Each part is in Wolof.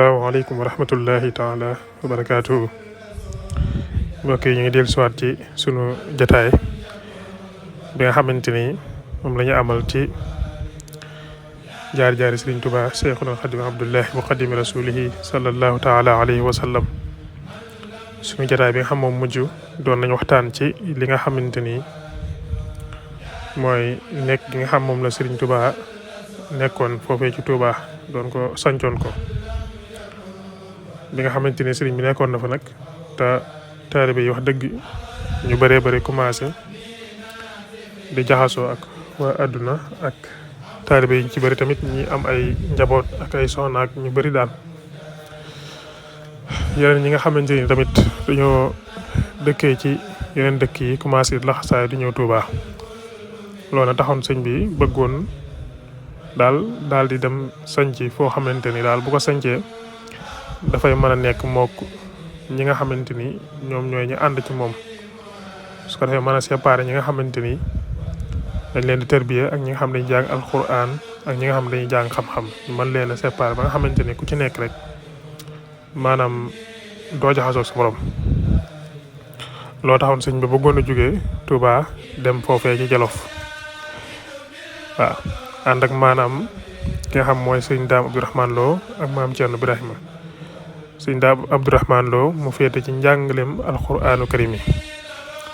asalaamaaleykum wa rahmatullahi taala wa barakaatuhu. mbokk yi ñu ngi dellu siwaat ci sunu jataay bi nga xamante ni moom la ñu amal ci jaar-jaari Sëriñ Tuubaa Seexul Xadiim Abdullahi muqaddimi rasulihi sallallahu taala alayhi wa sallam. sunu jataay bi nga xam moom mujj doon nañu waxtaan ci li nga xamante ni mooy nekk gi nga xam moom la Sëriñ Tuubaa nekkoon foofee ci Tuubaa doon ko sancoon ko bi nga xamante ni sëriñ bi nekkoon na fa nag te taalibe yi wax dëgg ñu bëree bëri commencé di jaxasoo ak waa àdduna ak taalibe yi ci bëri tamit ñi am ay njaboot ak ay soxna ak ñu bëri daal. yeneen ñi nga xamante ni tamit dañoo dëkkee ci yeneen dëkk yi commencé laxasaay di ñëw Tuubaa loolu na taxoon sëñ bi bëggoon daal di dem sañci foo xamante ni daal bu ko sañcee dafay mën a nekk mook ñi nga xamante ni ñoom ñooy ñu ànd ci moom su ko defee mën a séparer ñi nga xamante ni dañ leen di tërbiye ak ñi nga xam ne dañuy jàng alquran ak ñi nga xam ne dañuy jàng xam-xam ñu mën leen a séparer ba nga xamante ni ku ci nekk rek maanaam doo jaxasoo sa morom. loo taxoon sëñ bi bëggoon a jógee Touba dem foofee ci Jolof waaw ànd ak maanaam ki nga xam mooy sëñ Daam Abdourahmane Lo ak maam Thierno Birahima. sëñ Daam Abdourahmane Lo mu féete ci njàngaleem alquranu karim yi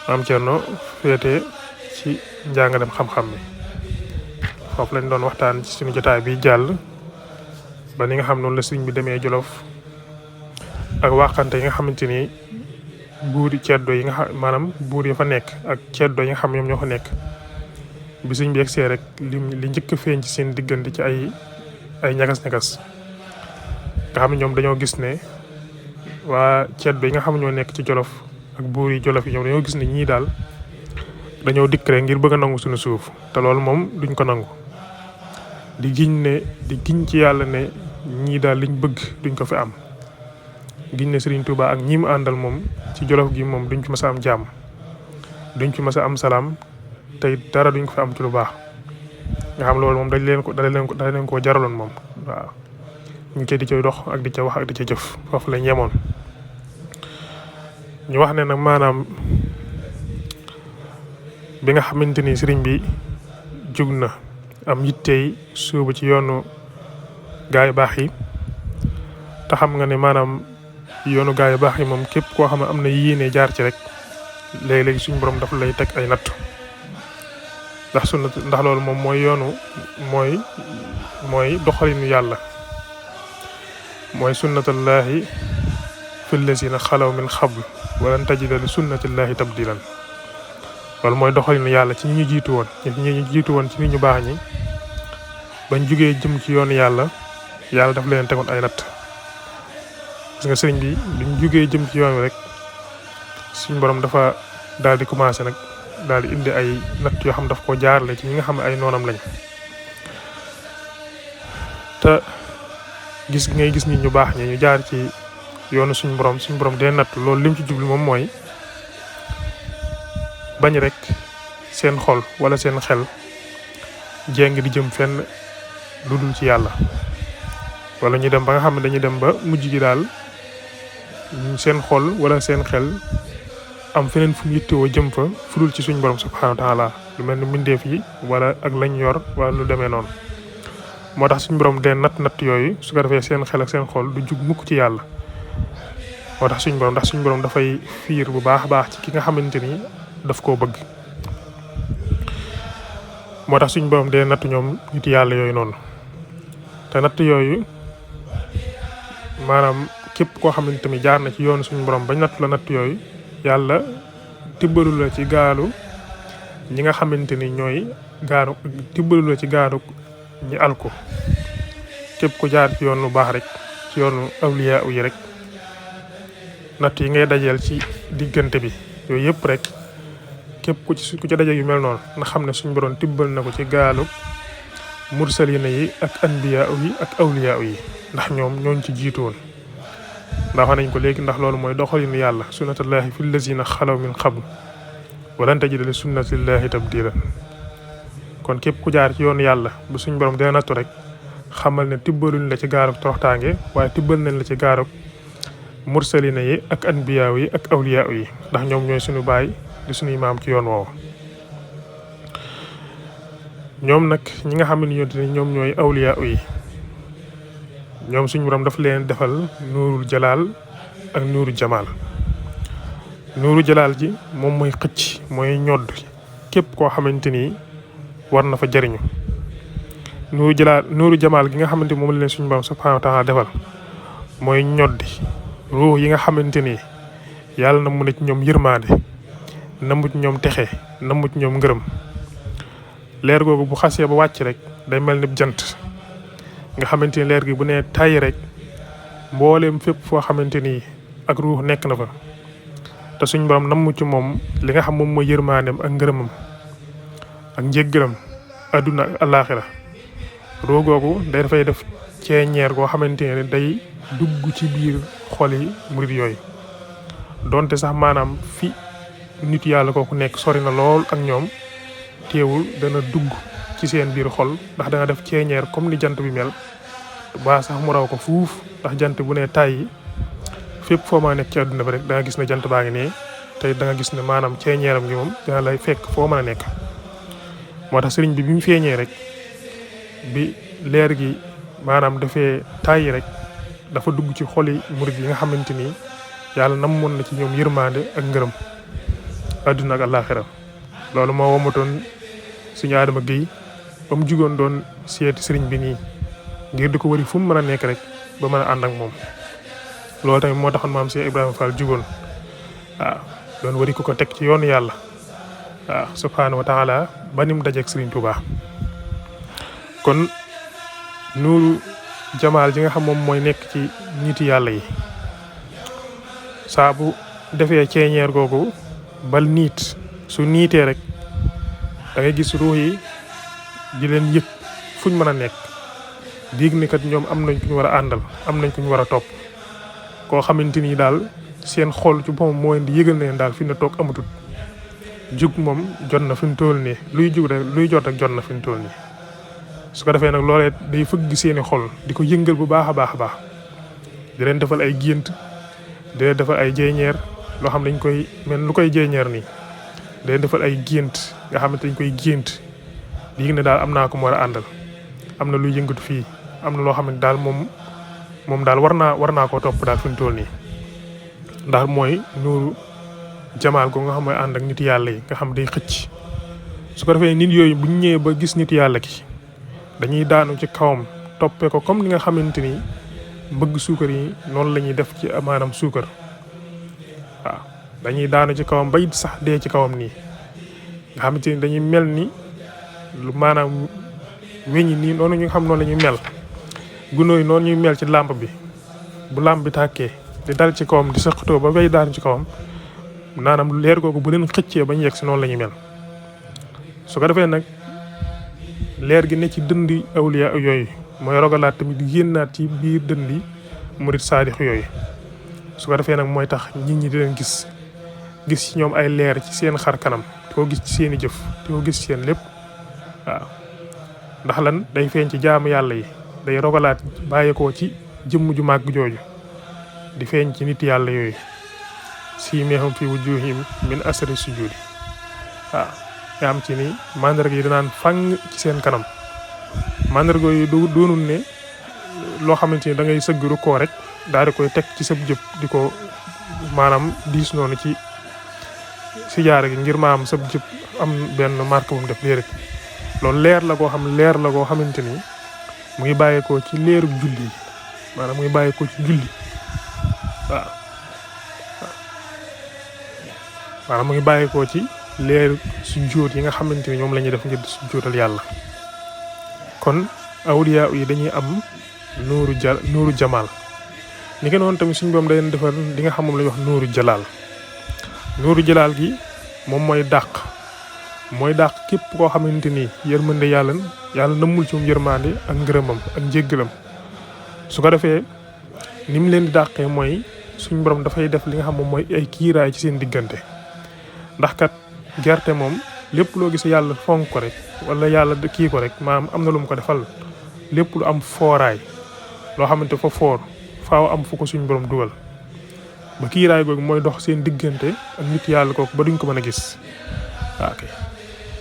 maam Thierno féete ci njàngaleem xam-xam bi. foofu lañ doon waxtaan ci suñu jotaay bi jàll ba ni nga xam noonu la sëñ bi demee Jolof ak waxante yi nga xamante ni buuri ceddo yi nga xam maanaam buur yi fa nekk ak ceddo yi nga xam ñoom ñoo fa nekk bi sëñ bi yegsee rek li njëkk a feeñ ci seen diggante ci ay ñagas-ñagas nga xam ne ñoom dañoo gis ne waa ceddo yi nga xam ñoo nekk ci Jolof ak buur yi Jolof yi ñoom dañoo gis ne ñii daal dañoo dikk rek ngir bëgg a nangu suñu suuf te loolu moom duñ ko nangu di giñ ci yàlla ne ñii daal liñ bëgg duñ ko fi am giñ ne Serigne Touba ak ñi mu àndal moom ci Jolof gi moom duñ fi mës a am jàmm duñ fi mës a am salaam tey dara duñ ko fi am ci lu baax nga xam loolu moom dala leen koo jaraloon moom waaw ñu ci di ca dox ak di ca wax ak di ca jëf foofu lañ yemoon. ñu wax ne nag maanaam bi nga xamante ni sëriñ bi jug na am yittey suubu ci yoonu gaay yu baax yi te xam nga ne maanaam yoonu gaay yu baax yi moom képp koo xam ne am na yéene jaar ci rek léeg-léeg suñu borom dafa lay teg ay natt ndax loolu moom mooy yoonu mooy doxalinu yàlla mooy sunnatullahi fi llazina xalaw min xabl walan tajida li sunnatillahi tabdilan loolu mooy doxalinu yàlla ci ñi ñu jiitu woon ci nit ñu baax ñi bañ jugee jëm ci yoonu yàlla daf leen tegoon ay natt gis nga sëriñ bi biñ jugee jëm ci yoon wi rek suñ borom dafa daal di commencé nag daal di indi ay natt yoo xam daf ko jaarale ci ñi nga xam ne ay noonam lañ te ngay gis nit ñu baax ñi ñu jaar ci yoonu suñ borom dee natt loolu lim ci jublu moom mooy bañ rek seen xol wala seen xel jéng di jëm fenn lu dul ci yàlla wala ñu dem ba nga xam ne dañuy dem ba mujj gi daal seen xol wala seen xel am feneen fu mu yittewoo jëm fa fu dul ci suñ borom subhanahu wa taala lu mel ni mbindeef yi wala ak lañ yor wala lu demee noonu moo tax suñ borom dee natt yooyu su ko defee seen xel ak seen xol du jug mukk ci yàlla moo tax suñ borom dafay fiir bu baax a baax ci ki nga xamante ni daf koo bëgg moo tax suñ borom dee natt ñoom nit yàlla yooyu noonu te natt yooyu maanaam képp koo xamante tamit jaar na ci yoonu suñu borom bañ natt la natt yooyu yàlla tibbalu la ci gaalu ñi nga xamante ni ñooy tibbalu la ci gaalu ñi alko képp ku jaar ci yoon lu baax rek ci yoonu awliya yi rek natt yi ngay dajeel ci diggante bi yooyu yëpp rek képp ku ci daje yu mel noonu nga xam ne suñu borom tibbal na ko ci gaalu mursalina yi ak anbiya yi ak awliya yi ndax ñooñ ci jiitu woon ndax wax nañ ko léegi ndax loolu mooy doxalinu yàlla sunnatullahi fi llazina xalaw min qabl walan tajida li sunnatillahi tabdila kon képp ku jaar ci yoonu yàlla bu suñ borom dina nattu rek xamal ne tibbaluñ la ci gaarug toroxtaange waaye tibbal nañ la ci gaarug mursalina yi ak anbiyaaw yi ak awliyaaw yi ndax ñoom ñooy suñu baay di suñuy maam ci yoon woowu. ñoom nag ñi nga xam ne ñoom ñooy awliyaaw yi ñoom suñu borom daf leen defal nuurul jalaal ak nuuru jamaal. nuuru jalaal ji moom mooy xëcc mooy ñodd képp koo xamante ni war na fa jariñu. nuuru jamaal gi nga xamante ni moom la leen suñu borom subhaanahu wa taala defal mooy ñoddi ruux yi nga xamante ni yàlla na mu ne ci ñoom yërmaande namu ci ñoom texe namu ci ñoom ngërëm. leer googu bu xasee ba wàcc rek day mel ni jant nga xamante ni leer gi bu nee tàyyi rek mbooleem fépp foo xamante ni ak ruux nekk na fa te suñ borom namu ci moom li nga xam moom mooy yërmaandeem ak ngërëmam ak njéggalam adduna ak alaaxira. ruux googu day dafay def ceeñeer goo xamante ne day dugg ci biir xoli murit yooyu donte sax maanaam fi nit yàlla kooku nekk sori na lool ak ñoom teewul dana dugg ci seen biir xol ndax dana def ceeñeer comme ni jant bi mel ba sax mu raw ko fuuf ndax jant bu ne tàyyi fépp foo ma nekk ci àdduna bi rek da nga gis ne jant baa ngi ne tey da nga gis ne maanaam ceeñeeram gi moom dana lay fekk foo mën a nekk. moo tax sëriñ bi mu feeñee rek bi leer gi maanaam dafee tàyyi rek dafa dugg ci xoli murid yi nga xamante ni yàlla namoon na ci ñoom yërmande ak ngërëm àdduna ak àllaaxira. loolu moo womatoon suñu Adama Guèye ba mu jugoon doon seeti sëriñ bi nii ngir di ko wëri fu mu mën a nekk rek ba mën a ànd ak moom. loolu tamit moo taxoon maam Cheikh Ibrahima Fall jugoon waaw doon wëri ko teg ci yoonu yàlla waaw subhaanahu wa taala ba ni mu dajeeg sëriñ Touba. kon nuuru jamaal ji nga xam moom mooy nekk ci niti yàlla yi saa bu defee ceeñeer googu bal niit su niitee rek da ngay gis ruux yi di leen yëg fuñ mën a nekk diig ni kat ñoom am nañ ku ñu war a àndal am nañ ku ñu war a topp koo xamante ni daal seen xol ci boppam moo leen di yëgal ne daal fi na toog amatut jug moom jot na fi mu toll nii luy jug rek luy jot rek jot na fi mu toll nii. su ko defee nag loolee day fëgg seeni xol di ko yëngal bu baax a baax a baax di leen defal ay gént di leen defal ay jeeñeer loo xam dañ koy mel lu koy jeeñeer nii di leen defal ay gént nga xamante dañ koy gént di yëg ne daal am naa ko mu war a àndal am na luy yëngatu fii am na loo xam ne daal moom daal war naa koo topp daal fi mu toll nii ndax mooy nuuru jamaal ko nga xam mooy ànd ak nit yàlla yi nga xam day xëcc. su ko defee nit yooyu bu ñu ñëwee ba gis nit yàlla ki dañuy daanu ci kawam toppee ko comme ni nga xamante ni mbëgg suukar yi noonu la ñuy def ci maanaam suukar waaw dañuy daanu ci kawam bay sax dee ci kawam nii nga xamante ni dañuy mel ni lu maanaam weñ nii noonu ñu xam noonu la ñuy mel gunóor yi noonu ñuy mel ci làmp bi bu làmp bi tàkkee di dal ci kawam di sëqatoo ba bay daanu ci kawam maanaam leer googu bu leen xëccee ba ñu yegg si noonu la ñuy mel. su ko defee nag leer gi ne ci dëndi awliya yooyu mooy rogalaat tamit génnaat ci biir dëndi murit saadix yooyu su ko defee nag mooy tax nit ñi di leen gis ci ñoom ay leer ci seen xar kanam di ko gis ci seen i jëf di ko gis ci seen lépp waaw ndax lan day feeñ ci jaamu yàlla yi day rogalaat bàyyeekoo ci jëmm ju màgg jooju di feeñ ci nit yàlla yooyu siimeehum fi wujuhihim min asari sujudi waaw nga am ci ni mandarga yi danaan fang ci seen kanam mandarga yi doonul ne loo xamante ni da ngay sëgg rukkoo rek daal di koy teg ci sab jëb di ko maanaam diis noonu ci si jaara gi ngir maam sab jëb am benn marque bu mu def léer loolu leer la koo xam leer la koo xamante ni mu ngi bàyyeekoo ci leerub julli yi maanaam mu ngi bàyyeekoo ci julli waaw maanaam mu ngi bàyyeekoo ci leer sujjóot yi nga xamante ni ñoom la ñuy def ngir sujjóotal yàlla. kon awliya yi dañuy am nuuru jamaal ni ko noonu tamit suñu boom day defal li nga xam moom la ñuy wax nuuru jalaal. nuuru jalaal gi moom mooy dàq képp koo xamante ni yërmande yàlla nëmmul ci moom yërmande ak ngërëmam ak njéggalam. su ko defee ni mu leen di dàqee mooy suñu borom dafay def li nga xam moom mooy ay kiiraay ci seen diggante ndax kat gerte moom lépp loo gis yàlla fonk ko rek wala yàlla kii ko rek maanaam am na lu mu ko defal lépp lu am fooraay loo xamante fa foor faaw am fu ko suñ borom dugal ba kiiraay googu mooy dox seen diggante ak nit yàlla kooku ba duñ ko mën a gis ok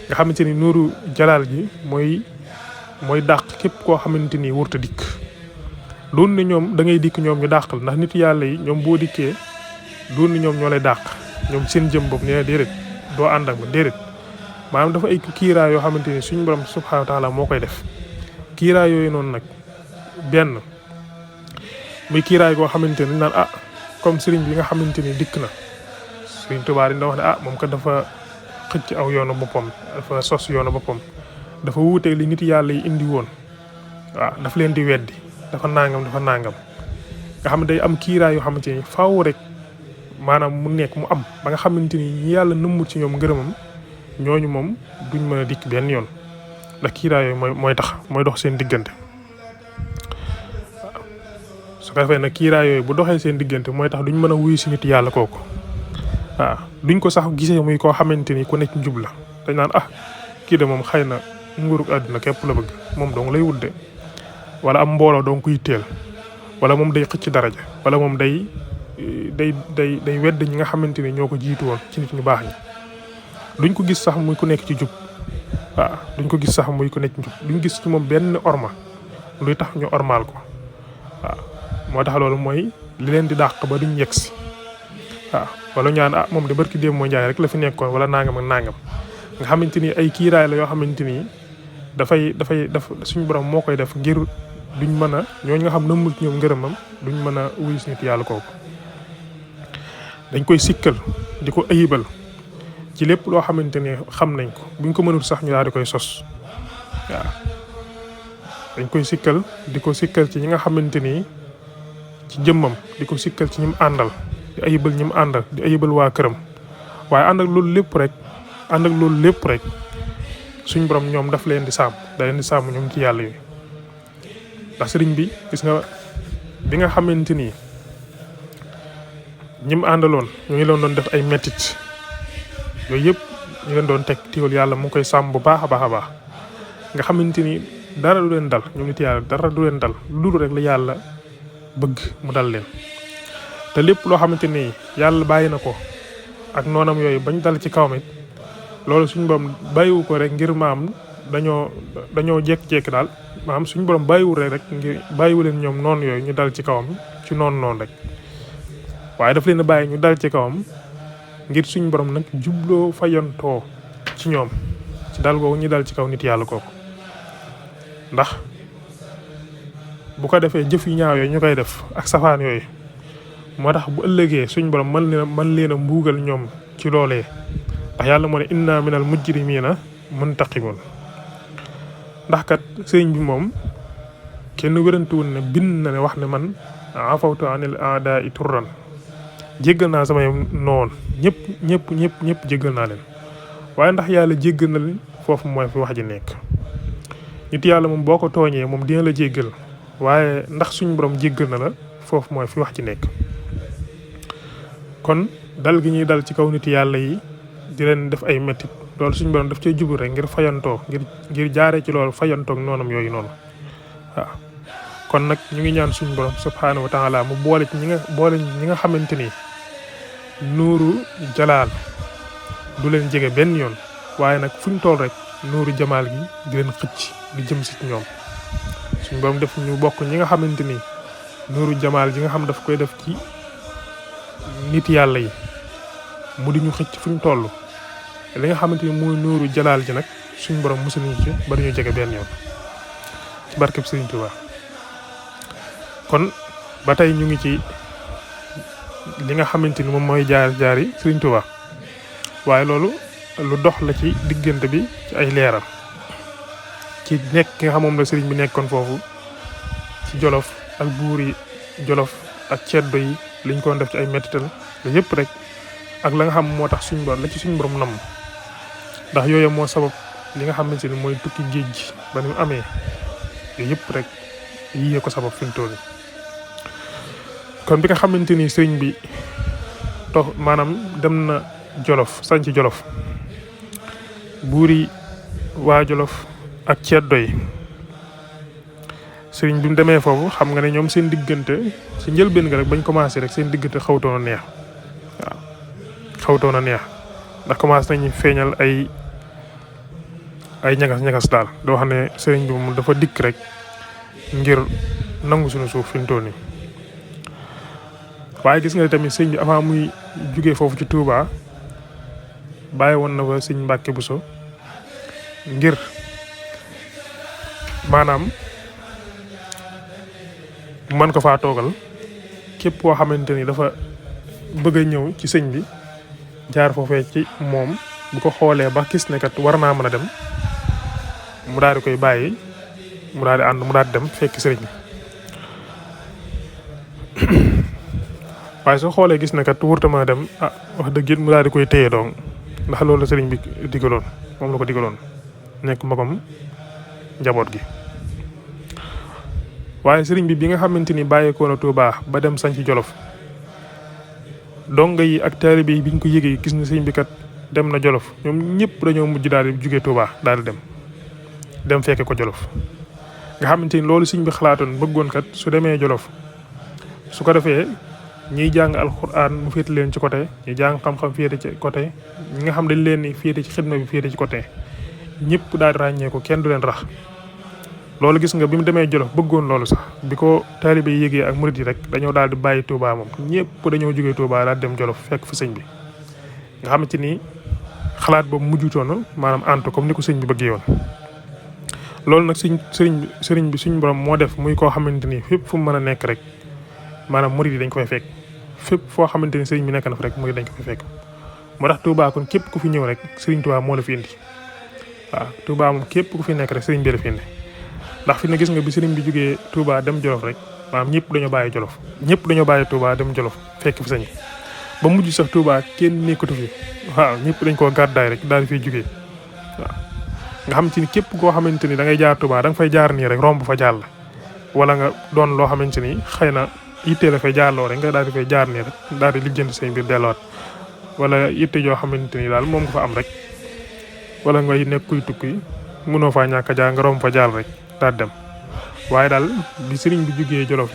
nga xamante ni nuuru jalaal ji mooy dàq képp koo xamante ni wurta dikk doon ne ñoom da ngay dikk ñoom ñu dàqal ndax nit yàlla yi ñoom boo dikkee doon ne ñoom ñoo lay dàq ñoom seen jëm bopp nee na déedéet doo ànd ak ma déedéet maanaam dafa ay kiiraay yoo xamante ni suñu borom subhaanahu wa taala moo koy def kiiraay yooyu noonu nag benn muy kiiraay goo xamante ni naan comme sëriñ bi nga xamante ni dikk na sëriñ Tuubaa dina wax ne moom kat dafa xëcc aw yoonu boppam dafa sos yoonu boppam dafa wuuteeg li nit yàlla yi indi woon daf leen di weddi dafa nangam nga xam ne day am kiiraay yoo xamante ni faaw rek maanaam mu nekk mu am ba nga xamante ni ñi yàlla nëmmut ci ñoom ngërëmam ñooñu moom duñ mën a dikk benn yoon ndax kiiraay yooyu mooy dox seen diggante su ko defee nag kiiraay yooyu bu doxee seen diggante mooy tax duñ mën a wuyu si nit yàlla kooku duñ ko sax gisee muy koo xamante ni ku nekk njub la dañ naan kii de moom xëy na nguurug àdduna képp la bëgg moom dong lay wudde wala am mbooloo dong kuy teel wala moom day xëcc daraja wala moom day wedd ñi nga xamante ni ñoo ko jiitu woon ci nit ñu baax ñi duñ ko gis sax muy ku nekk ci jub duñ ko gis sax muy ku nekk ci jub duñ gis ci moom benn orma luy tax ñu ormaal ko moo tax loolu mooy li leen di dàq ba duñ yegsi wala ñaan moom de barki démb moo njaay rek la fi nekkoon wala nangam ak nangam nga xamante ni ay kiiraay la yoo xamante ni dafay suñu borom moo koy def ngir duñ mën a ñooñu nga xam nëmmul ci ñoom ngërëmam duñ mën a wuyu si nit yàlla kooku dañ koy sikkal di ko ayibal ci lépp loo xamante ni xam nañ ko buñ ko mënul sax ñu daal di koy sos dañ koy sikkal di ko sikkal ci ñi nga xamante ni ci jëmmam di ko sikkal ci ñim àndal di ayibal ñim àndal di ayibal waa këram waaye ànd ak loolu lépp rek suñ borom ñoom daf leen di sàmm da leen di sàmm ñoom ci yàlla yi ndax sëriñ bi gis nga bi nga xamante ni ñim àndaloon ñu ngi leen doon def ay mettit yooyu yëpp ñu leen doon teg tiwal yàlla mu ngi koy sàmm bu baax a baax nga xamante ni dara du leen dal ñoom nit yàlla dara du leen dal lu dul rek la yàlla bëgg mu dal leen te lépp loo xamante ni yàlla bàyyi na ko ak noonam yooyu bañ dal ci kawam it loolu suñu borom bàyyiwu ko rek ngir maam dañoo jékki-jékki daal maam suñu borom bàyyiwul rek ngir bàyyiwu leen ñoom noonu yooyu ñu dal ci kawam ci noonu rek waaye daf leen a bàyyi ñu dal ci kawam ngir suñu borom nag jubloo fayantoo ci ñoom ci dal googu ñu dal ci kaw nit yàlla kooku ndax bu ko defee jëf yu ñaaw yooyu ñu koy def ak safaan yooyu moo tax bu ëllëgee suñu borom mën leen a mbuugal ñoom ci loolee ndax yàlla moo ne inna minal mujrimina muntaqimun ndax kat sëriñ bi moom kenn wérantuwul ne bind na ne wax ne man afawtu anil aada'i turran jéggal naa samay noon ñëpp jéggal naa leen waaye ndax yàlla jéggal na leen foofu mooy fi wax ji nekk nit yàlla moom boo ko tooñee moom dina la jéggal waaye ndax suñu borom jéggal na la foofu mooy fi wax ci nekk kon dal gi ñuy dal ci kaw nit yàlla yi di leen def ay mettit loolu suñu borom daf cay jublu rek ngir fayantoo ngir jaaree ci loolu fayantoog noonam yooyu noonu kon nag ñu ngi ñaan suñu borom subhaanahu wa taala mu boole ci ñi nga xamante ni nuuru jalaal du leen jege benn yoon waaye nag fuñ tool rek nuuru jamaal gi di leen xëcc di jëm si ci ñoom suñu borom def ñu bokk ñi nga xamante ni nuuru jamaal ji nga xam daf koy def ci nit yàlla yi mu di ñu xëcc fuñ toll li nga xamante ni mooy nuuru jalaal ji nag suñu borom mosuñu ci ba ñu jege benn yoon ci barkeb Sëriñ Tuubaa kon ba tey ñu ngi ci li nga xamante ni moom mooy jaar-jaari Sëriñ Tuubaa waaye loolu lu dox la ci diggante bi ci ay leeral ci nekk ki nga xam moom la sëriñ bi nekkoon foofu ci Jolof ak buuri Jolof ak ceddo yi liñ ko def ci ay mettital yëpp rek ak la nga xam moo tax suñu borom la ci suñu borom nam ndax yooyu moo sabab li nga xamante ni mooy tukki géej gi ba ni mu amee yooyu yëpp rek yiyee ko sabab fi mu toll kon bi nga xamante ni sëriñ bi maanaam dem na Jolof sañc Jolof buuri waa Jolof ak ceddo yi sëriñ bi mu demee foofu xam nga ne ñoom seen diggante ci njëlbéen nga rek bañ commencé rek seen diggante xawtoon a neex waaw xawtoon a neex ndax commencé nañu feeñal ay ñagas-ñagas daal doo xam ne sëriñ bi moom dafa dikk rek ngir nangu suñu suuf fi mu toll nii waaye gis nga tamit sëriñ bi avant muy jugee foofu ci Touba bàyyi woon na fa sëriñ Mbàkke Buso ngir maanaam man ko faa toogal képp koo xamante ni dafa bëgg a ñëw ci sëñ bi jaar foofee ci moom bu ko xoolee ba gis ne kat war naa mën a dem mu daal di koy bàyyi mu daal di ànd mu daal di dem fekk sëriñ bi waaye soo xoolee gis ne kat wurta mën a dem wax dëgg it mu daal di koy téye doon ndax loolu la sëriñ bi digaloon moom la ko digaloon nekk magam njaboot gi waaye sëriñ bi nga xamante ni bàyyeekoo na Touba ba dem sañ ci Jolof donga yi ak taalibe yi biñ ko yëgee gis na sëriñ bi kat dem na Jolof ñoom ñëpp dañoo mujj daal di jugee Touba daal di dem fekke ko Jolof nga xamante ni loolu sëriñ bi xalaatoon bëggoon kat su demee Jolof su ko defee ñiy jàng alxuraan mu féete leen ci côté ñi jàng xam-xam féete ci côté ñi nga xam dañ leen ni féete ci xidma bi féete ci côté ñëpp daal di ràññee ko kenn du leen rax loolu gis nga bi mu demee Jolof bëggoon loolu sax bi ko taalibe yi yëgee ak murid yi rek dañoo daal di bàyyi Touba moom ñëpp dañoo jógee Touba daal dem Jolof fekk fa sëñ bi nga xamante ni xalaat boobu mujjutoon maanaam antu comme ni ko sëñ bi bëggee woon loolu nag sëriñ bi suñ borom moo def muy koo xamante ni fépp fu mu mën a nekk rek maanaam murid yi dañ koy fekk fépp foo xamante ni sëriñ bi nekk na fa rek murid dañ ko fay fekk moo tax Touba kon képp ku fi ñëw rek sëriñ Touba moo la fi indi waaw Touba moom képp ku fi nekk rek sëriñ bi la fi indi ndax fi ne gis nga bi sëriñ bi jógee Touba dem Jolof rek maanaam ñëpp dañoo bàyyi Jolof ñëpp dañoo bàyyi Touba dem Jolof fekk fi sëñ ba mujj sax Touba kenn nekkatu fi waaw ñëpp dañ koo gàddaay rek daal di fiy jógee waaw nga xam te ni képp koo xamante ni da ngay jaar Touba da nga fay jaar nii rek romb fa jàll wala nga doon loo xamante ni xëy na yitte la fay jaarloo rek nga daal di fay jaar nii rek daal di lijjanti seen biir delluwaat wala yitte joo xamante ni daal moom nga fa am rek wala ngay nekk kuy tukki mënoo faa ñàkk a jaar nga romb fa jàll rek daal dem waaye daal bi sëriñ bi jógee Jolof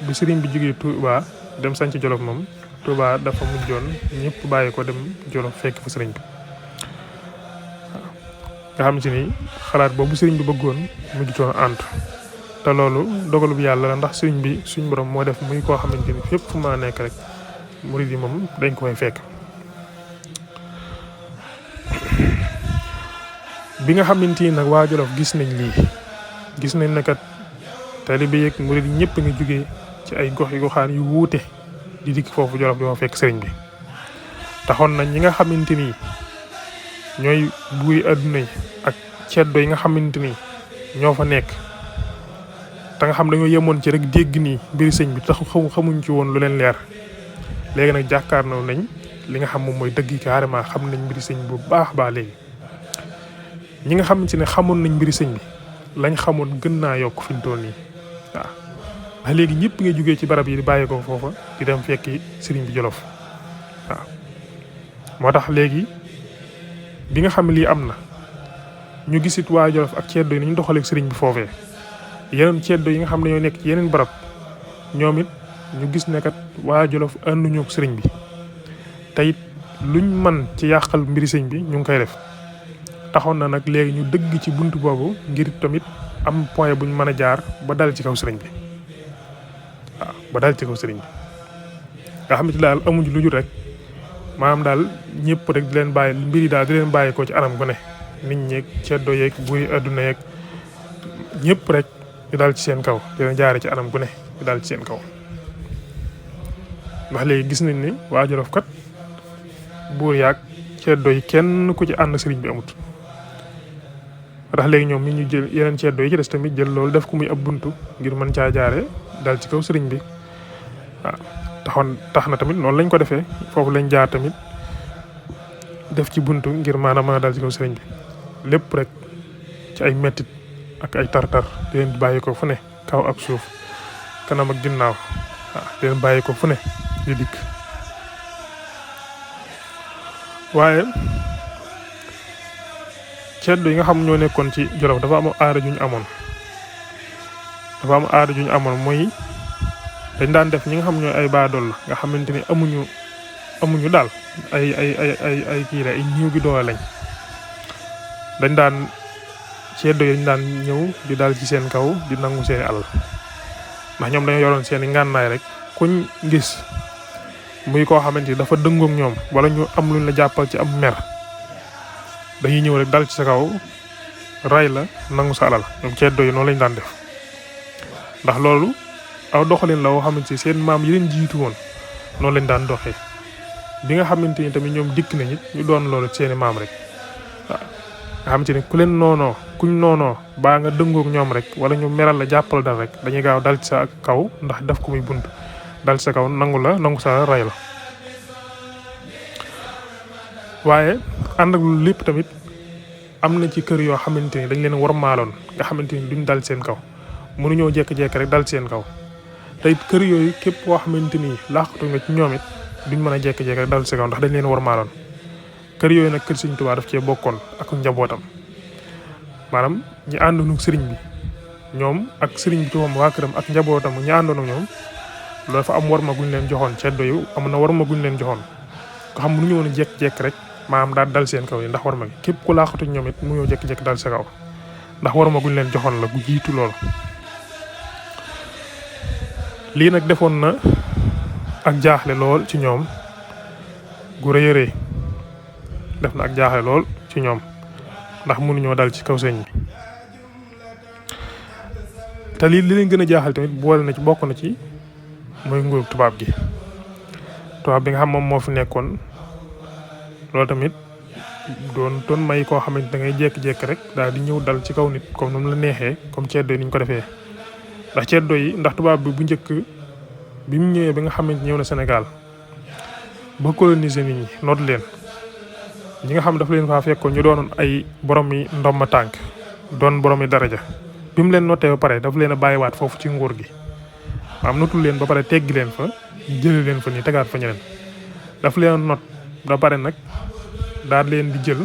bi sëriñ bi jógee Touba dem sanc Jolof moom Touba dafa mujjoon ñëpp bàyyi ko dem Jolof fekk fa sëriñ bi nga xam ci ni xalaat boobu sëriñ bi bëggoon mujjutoon ànd te loolu dogalu bi yàlla la ndax sëriñ bi suñ borom moo def muy koo xamante ni fépp fu ma nekk rek murid yi moom dañ ko fay fekk bi nga xamante ni nag waa Jolof gis nañ lii gis nañ ne kat taalibe yeeg murid yi ñëpp nga jógee ci ay gox yu goxaan yu wuute di dikk foofu Jolof di ma fekk sëriñ bi taxoon nañ ñi nga xamante ni ñooy buuri adduna yi ak ceddo yi nga xamante ni ñoo fa nekk te nga xam dañoo yemoon ci rek dégg nii mbiri sëñ bi tax xamuñ ci woon lu leen leer léegi nag jàkkaarloo nañ li nga xam moom mooy dëgg carrément xam nañ mbiri sëñ bu baax baa léegi ñi nga xamante ne xamoon nañ mbiri sëñ bi lañ xamoon gën naa yokk fi mu toll nii waaw ndax léegi ñëpp nga jógee ci barab yi di bàyyi ko foofa di dem fekki sëriñ bi Jolof waaw moo tax léegi bi nga xam lii am na ñu gisit waa Jolof ak ceddo yi ni ñu doxaleeg sëriñ bi foofee yeneen ceddo yi nga xam ne ñoo nekk ci yeneen barab ñoom it ñu gis ne kat waa Jolof ànduñu ak sëriñ bi te it luñ mën ci yàqal mbiri sëñ bi ñu ngi koy def taxoon na nag léegi ñu dëgg ci buntu boobu ngir tamit am point buñ mën a jaar ba dal ci kaw sëriñ bi waaw ba dal ci kaw sëriñ bi nga xam ne daal amuñ lu jur rek maanaam daal ñëpp rek di leen bàyyi mbir yi daal di leen bàyyi ko ci anam gu ne nit ñeeg ceddo yeeg buy adduna yeeg ñëpp rek ñu daal ci seen kaw di leen jaare ci anam gu ne ñu daal ci seen kaw ndax léegi gis nañ ni waa Jolof kat buur yaag ceddo yi kenn ku ci ànd sëriñ bi amut ndax léegi ñoom mi ñu jël yeneen ceddo yi ci des tamit jël loolu def ko muy ab buntu ngir mën caa jaare dal ci kaw sëriñ bi waaw tax na tamit noonu lañ ko defee foofu lañ jaar tamit def ci buntu ngir maanaam mën a dal ci kaw sëriñ bi lépp rek ci ay mettit ak ay tartar di leen bàyyi ko fu ne kaw ak suuf kanam ak ginnaaw waaw di leen bàyyi ko fu ne di dikk waaye ceddo yi nga xam ñoo nekkoon ci Jolof dafa am aada ju ñu amoon dafa am aada ju ñu amoon mooy dañ daan def ñi nga xam ñooy ay baadool la nga xamante ni amuñu daal ay kii la ay ñiw gi doole lañ dañ daan ceddo yi ñu daan ñëw di dal ci seen kaw di nangu seeni alal ndax ñoom dañoo yoroon seeni ngànnaay rek kuñ gis muy koo xamante ni dafa dëngoog ñoom wala ñu am luñ la jàppal ci am mer dañuy ñëw rek dal ci sa kaw ray la nangu sa alal ñoom ceddo yi noonu lañ daan def ndax loolu aw doxalin la woo xamante ni seen maam yi leen jiitu woon noonu lañ daan doxee bi nga xamante ni tamit ñoom dikk nañ it ñu doon loolu seeni maam rek waaw nga xamante ni ku leen kuñ noonoo baa nga dëngoog ñoom rek wala ñu meral la jàppal dal rek dañuy gaaw dal ci sa kaw ndax def ko muy bunt dal ci sa kaw nangu sa ray la waaye ànd ak lu lépp tamit am na ci kër yoo xamante ni dañ leen warmaaloon nga xamante ni duñ dal seen kaw mënuñoo jékki-jékki rek dal seen kaw te it kër yooyu képp koo xamante ni laaxatu nga ci ñoom it duñ mën a jékki-jékki rek dal seen kaw ndax dañ leen warmaaloon kër yooyu nag kër Sëriñ Tuubaa daf cee bokkoon ak njabootam maanaam ñi àndoon ak sëriñ bi ñoom ak sëriñ bi ci moom waa këram ak njabootam ñi àndoon ak ñoom loolu dafa am warma guñ leen joxoon ceddo yu am na warma guñ leen joxoon nga xam mënuñu woon a jékki-jékki rek maanaam daal dal seen kaw yi ndax warma gi képp ku laaxatu ñoom it mënuñoo jékki-jékki dal sa kaw ndax warma guñ leen joxoon la gu jiitu loolu lii nag defoon na ak jaaxle lool ci ñoom gu rëy a rëy def na ak jaaxle lool ci ñoom ndax mënuñoo dal ci kaw sëñ bi te lii li leen gën a jaaxal tamit boole na ci bokk na ci mooy nguuru tubaab gi tubaab bi nga xam moom moo fi nekkoon loolu tamit doon may koo xamante da ngay jékki-jékki rek daal di ñëw dal ci kaw nit comme nu mu la neexee comme ceddo yi ni ñu ko defee ndax ceddo yi ndax tubaab bi bu njëkk bi mu ñëwee ba nga xamante ñëw na Sénégal ba coloniser nit ñi noot leen ñi nga xam dafa leen faa fekkoon ñu doonoon ay borom yi ndomba tànk doon borom yi daraja bi mu leen notee ba pare dafa leen a bàyyiwaat foofu ci nguur gi maanaam notul leen ba pare teggi leen fa jële leen fa nii tegaat fa ñeneen dafa leen not ba pare nag daal leen di jël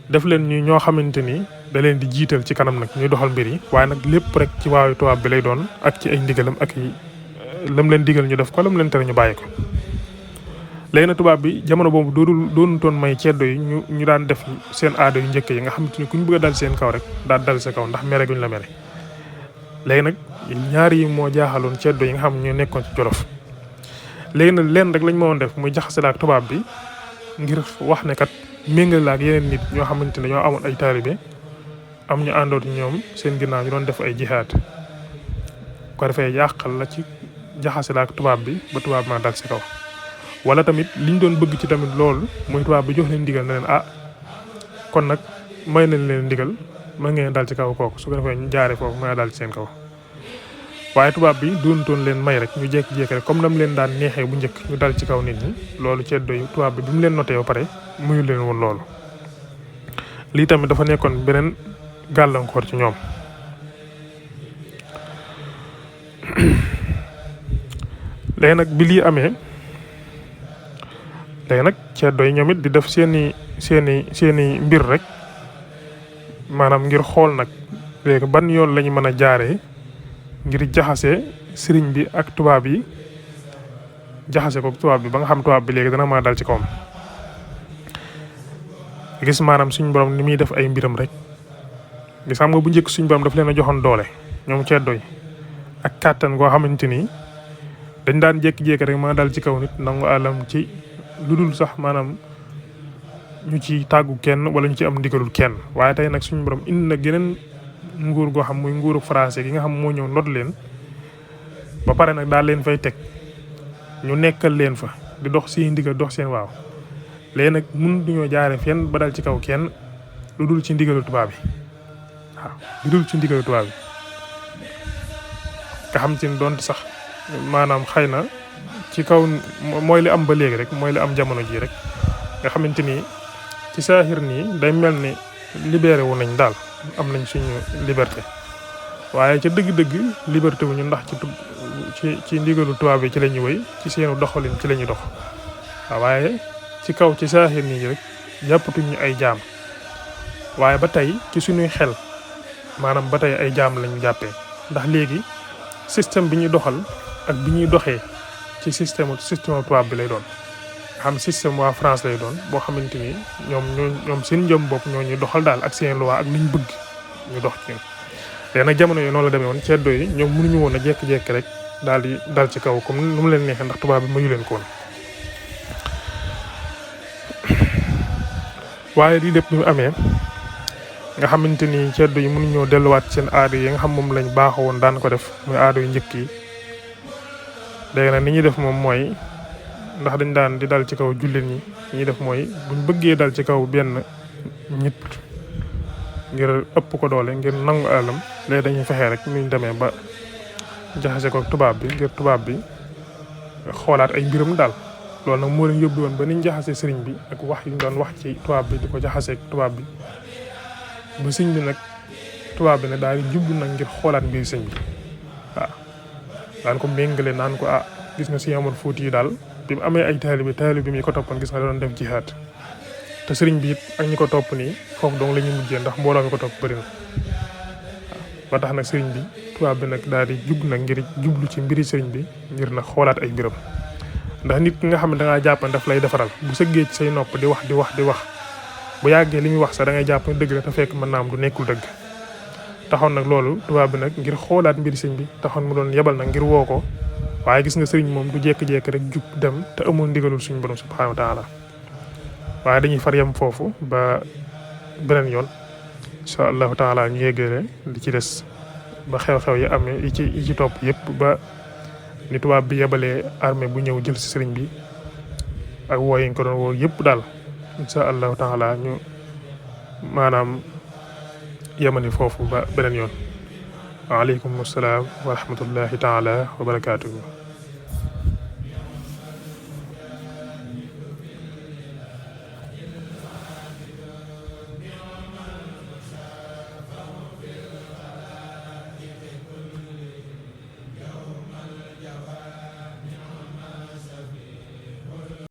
def leen ñu ñoo xamante ni da leen di jiital ci kanam nag ñuy doxal mbir yi waaye nag lépp rek ci waayu tubaab bi lay doon ak ci ay ndigalam ak lam leen digal ñu def ko lam leen tere ñu bàyyi ko léegi nag tubaab bi jamono boobu doonutoon may ceddo yi ñu daan def seen aada yu njëkk yi nga xamante ni ku ñu bëgg a dal seen kaw rek daal dal sa kaw ndax mere guñ la mere léegi nag ñaar yi moo jaaxaloon ceddo yi nga xam ñu nekkoon ci Jolof léegi nag leen rek lañ ma woon def muy jaxase la ak tubaab bi ngir wax ne kat méngale la ak yeneen nit ñoo xamante ne ñoo amoon ay taalibe am ñu àndoon ñoom seen ginnaaw ñu doon def ay jihaad ko defee yàqal la ci jaxase la ak tubaab bi ba tubaab ma dal si kaw wala tamit liñ doon bëgg ci tamit loolu muy tubaab bi jox leen ndigal na leen kon nag may nañ leen ndigal ma ngeen dal ci kaw kooku su ko defee ñu jaaree foofu mën a dal ci seen kaw waaye tubaab bi doonutoon leen may rek ñu jékki-jékki rek comme nam leen daan neexee bu njëkk ñu dal ci kaw nit ñi loolu ceddo yi tubaab bi mu leen notee ba pare muyu leen woon loolu lii tamit dafa nekkoon beneen gàllankoor ci ñoom léegi nag bi lii amee léegi nag ceddo yi ñoom it di def seeni mbir rek maanaam ngir xool nag léegi ban yoon lañu mën a jaaree ngir jaxase sëriñ bi ak tubaab yi jaxase ko tubaab bi ba nga xam tubaab bi léegi dana mën a dal ci kawam gis maanaam suñ borom ni muy def ay mbiram rek gis xam nga bu njëkk suñ borom daf leen a joxoon doole ñoom ceddo yi ak kàttan goo xamante ni dañ daan jékki-jékki rek mën a dal ci kaw nit nangu alam ci lu dul sax maanaam ñu ci tàggu kenn wala ñu ci am ndigalul kenn waaye tey nag suñu borom indi na geneen nguur goo xam muy nguuru français gi nga xam moo ñëw not leen ba pare nag daal leen fay teg ñu nekkal leen fa di dox seen ndigal dox seen waaw léegi nag mun duñoo jaare fenn ba dal ci kaw kenn lu dul ci ndigalu tubaab bi waaw lu dul ci ndigalu tubaab bi nga xam ci ne doonte sax maanaam xëy na ci kaw mooy li am ba léegi rek mooy li am jamono ji rek nga xamante ni ci saaxir nii day mel ni libéré wu nañ daal am nañ suñu liberté waaye ca dëgg-dëgg liberté wu ñu ndax ci ndigalu tubaab bi ci la ñuy wéy ci seenu doxalin ci la ñuy dox waaw waaye ci kaw ci saaxir nii rek jàppatuñ ñu ay jaam waaye ba tey ci suñuy xel maanaam ba tey ay jaam lañu jàppee ndax léegi système bi ñuy doxal ak bi ñuy doxee ci système tubaab bi lay doon xam système waa France lay doon boo xamante ni ñoom seen jëm bopp ñoo ñuy doxal daal ak seen loi ak liñ bëgg ñu dox ci léegi nag jamono yi noonu la demee woon ceddo yi ñoom mënuñu woon a jékki-jékki rek daal di dal ci kaw comme nu mu leen neexee ndax tubaab bi mayu leen ko woon waaye lii lépp bi mu amee nga xamante ni ceddo yi mënuñoo delluwaat seen aada yi nga xam moom lañ baaxoo woon daan ko def muy aada yu njëkk yi léegi nag ni ñuy def moom mooy ndax dañ daan di dal ci kaw jullit ñi ñuy def mooy buñ bëggee dal ci kaw benn nit ngir ëpp ko doole ngir nangu alam léegi dañuy fexee rek nuñ demee ba jaxase ko tubaab bi ngir tubaab bi xoolaat ay mbiram daal loolu nag moo leen yóbbu woon ba niñ jaxase sëriñ bi ak wax yu ñu doon wax ci tubaab bi di ko jaxase ak tubaab bi ba sëñ bi nag tubaab bi ne daal di jublu nag ngir xoolaat mbir sëñ bi waaw daan ko méngale naan ko gis nga si amoon Fuuti yi daal bi mu amee ay taalibe bi mi ko toppoon gis nga da doon def jihaad te sëriñ bi it ak ñi ko topp nii foofu dong la ñuy mujjee ndax mbooloo mi ko topp bëri na ba tax nag sëriñ bi tubaab bi nag daal di jub nag ngir jublu ci mbiri sëriñ bi ngir nag xoolaat ay mbiram ndax nit ki nga xam ne da ngaa jàpp daf lay defaral bu sëggee ci say nopp di wax bu yàggee li muy wax sax da ngay jàpp ne dëgg la te fekk mën naa am du nekkul dëgg taxoon nag loolu tubaab bi nag ngir xoolaat mbiri sëriñ bi taxoon mu doon yebal nag ngir woo ko waaye gis nga sëriñ moom du jékki-jékki rek jub dem te amul ndigalul suñu borom subhanahu wa taala waaye dañuy far yem foofu ba beneen yoon insha allahu taala ñu yeggale li ci des ba xew-xew yi amee yi ci topp yëpp ba ni tubaab bi yebalee armée bu ñëw jël si sëriñ bi ak woo yi ñu ko doon woo yëpp daal insha allahu taala ñu maanaam yemani foofu ba beneen yoon waaleykum salaam wa rahmatullahi taala wa barakaatuhu